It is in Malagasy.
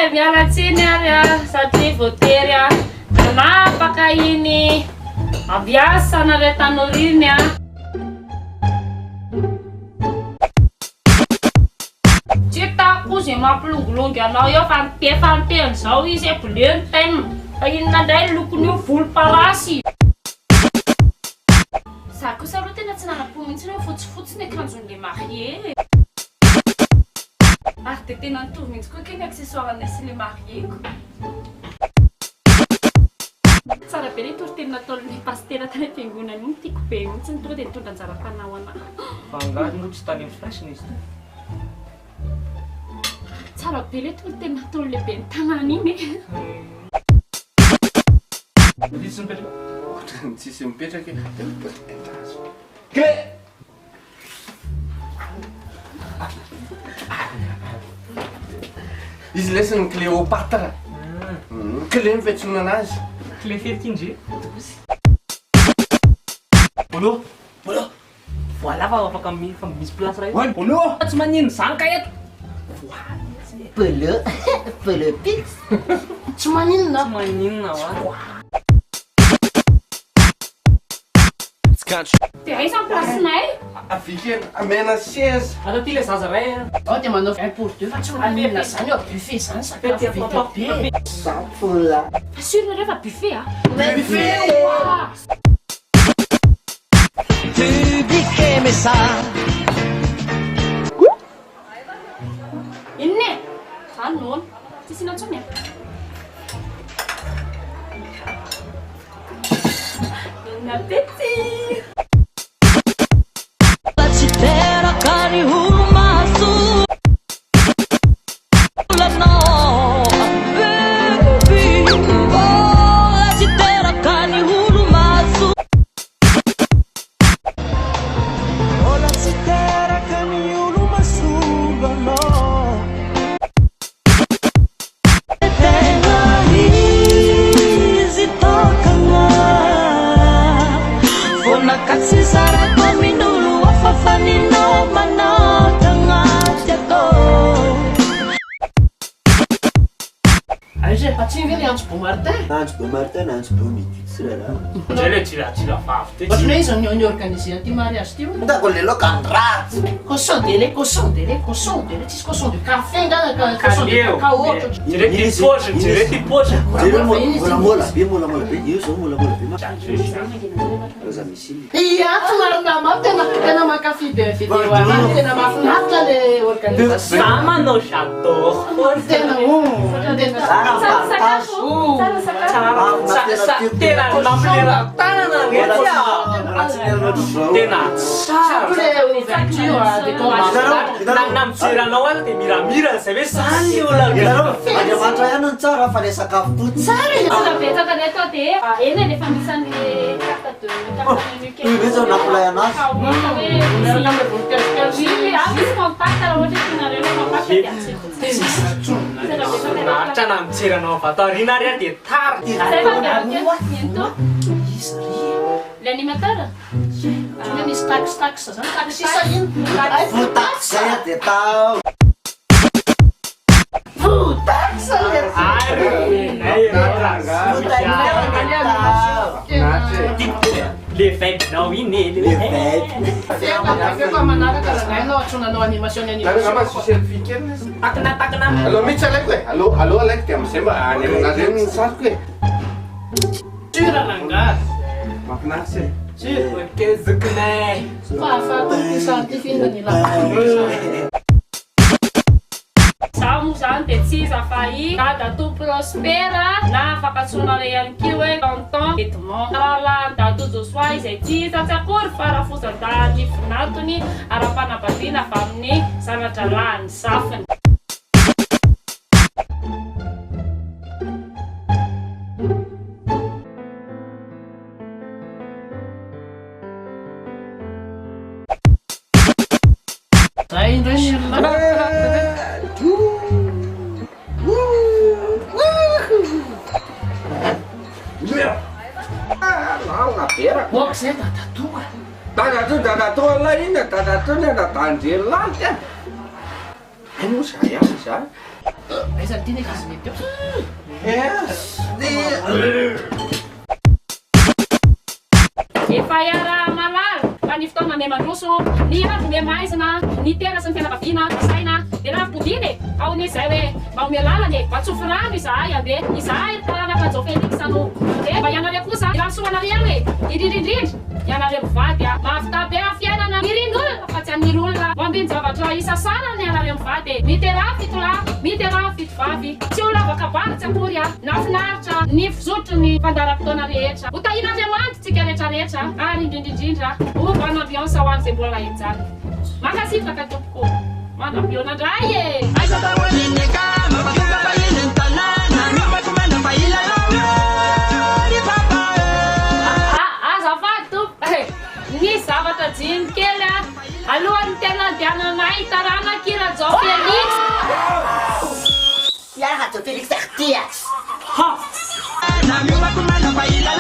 Dia miala tsiny ary a, satria voatery a nanapaka iny ambiance anareo tanora iny a. Tsy hitako ze mampilongilongy anao eo fa efa niteny zao izy hoe bleu ny thème fa inona ndray ny lokon'io volomparasy. Za kosa aloha tena tsy nanam-po mihitsy hoe fotsifotsy ny akanjon'le marié e. Ary dia tena nitovy mihitsy koa kay ny accessoire-nay sy le marié-ko. Tsara be le toriteny nataon'ilay pasitera tany am-piangonana iny, tiako be mihitsy, tonga dia nitondra anjara-panahy ho anah. Fa angaha moa tsy tany amin'ny fasana izy ity? Tsara be le toriteny nataon'ilay ben'ny tanàna iny e. Tsisy mipetraka. Ohatran'ny tsisy mipetraka e. Clé! Izy lesy ny Cléopâtre. Clé ny fiantsoana anazy. Clé firy ty ndry? Bolo! Bolo! Voilà fa afaka mi- fa misy place ray. Oay Bolo! Tsy maninona zany ka eto. Bolo, bolo pix. Tsy maninona. Tsy maninona wa. Dia aiza ny place-nay? Avia kely, amena seza. Ato aty le zaza ray a. Ao dia manao un pour deux fa tsy maninona zany eo buffet zany sakafo be dia be. Safola. Fa sûr nareo fa buffet a? Buffet oa! Public aime ça. Inona e? Zany noana. Tsisy inona intsony e? Bon appétit! Tsy teraka ny olo-mahasoa anao Baby oh Tsy teraka ny olo-mahasoa Mbola tsy teraka ny olo-mahasoa anao. Tegna izy tokana Foana ka tsy zarako amin'olo hafa fa ninao manokana tiako. Aiza e, fa tsy iny ve le antso Beau Martin? Antso Beau Martin na antso Beau Midi tsy raharaha. Zay le jirajira vavy tetsy. Ohatran'ny hoe iza no ni-organiser an'ity mariage ity hono? Hitako le laoka ny ratsy. Cochon de lait, cochon de lait, cochon de lait, tsisy cochon de café nga ka cochon de cacao ohatra. Jereo ty paosiny, jereo ty paosiny. Jereo molamola be, molamola be, io zao molamola be. Aza misy iny. Ia, tsy marina mafy, tena tena mankafy be vidéo anah, tena mahafinaritra le organisation. Za manao j'adore foana. Tena tena Tsara partage. Tsara. Tena nampilera tanana mihitsy ah. Tena tsara. Surtout le ouverture décoration. Na na mijery anao aza dia miramira zay hoe zany ny olona. Hitanareo, Andriamanitra ihany no tsara fa le sakafo koa tsara e. Tsara betsaka ny atao dia eny e rehefa misy an'le carte de carte menu kely. Toy ve zao nampilay anazy? Miaraka amle voninkazo kely. Oui, ah, misy contact raha ohatra hoe tianareo ilay contact dia antsoy fotsiny. Tsara betsaka ny atao. Maharitra na mijery anao avy ato aoriana ary aho dia tara. Zay fa miaraka eo. Bientôt. Iza ry e? L'animateur? Ohatran'ny hoe misy taxe taxe zany, taxi sa inona? Voa taxe zay aho dia tao. Voa taxe le Le vibe-nao iny e, le Le vibe. Feko manaraka rangahy anao antsoina hanao animation ny Nareo animation. angamba tsy selfie kely lesy. Takina takina. Aleo mihitsy alaiko e. Aleo aleo alaiko dia amizay mba any aminareo ny sariko e. Sûr rangahy. Mahafinaritra e. Sûr. Ok zokinay. Fahafahako ity sary ity f'inona ny ilàko. Izaho moa izany dia tsy iza fa i Dadatoa Prosper na afaka antsoinareo ihany koa hoe Tonton Edmond. Rahalahin'i Dadatoa Josoa izay tsy iza tsy akory fa rafozan-dahin'ny vinantony ara-panambadiana avy amin'ny zana-drahalahin'ny zafiny. Zay indray ny olona. Ok zay dadatoa. Dadatoa dadatoa lahy iny dadatoa ny anadahin-dry lahy. Hay moa za ihany za. Aiza ity ny ankizy mety eo? Efa iaraha-mahalala fa ny fotoana miha-mandroso, ny andro miha-maizina, ny tena sy ny fianakaviana saina dia ravi-podiana e! Ao anie izay hoe mba omeo lalana e! Mba tsofy rano izahay andeha, izahay ry taranaka Jao Felix no andeha, mba ianareo kosa irary soa anareo e! Indrindra indrindra ianareo mivady a! Mahavita be amin'ny fiainana, irin'olona fa tsy an'ir'olona, ho ambin-javatra isasarana ianareo mivady e! Miteraha fitolahy, miteraha fitovavy, tsy ho lava kabary tsy akory a! Nahafinaritra ny fizotry ny fandaharam-potoana rehetra. Ho tahian'Andriamanitra tsika rehetra rehetra ary indrindra indrindra ho bonne ambiance ho an'izay mbola hijaly. Mankasitraka tompoko. Mandra-pihaona indray e! Aiza daholo ny akama fa tonga fahiny ny tanàna Mihomakomana fa hilalao eo ry papa e. Azafady tompoko e! Nisy zavatra jiny kely a! Alohan'ny tena andehananay taranak'i Rajao Felix. Hiala Rajao Felix ry ty a! Na mihomakomana fa hilalao.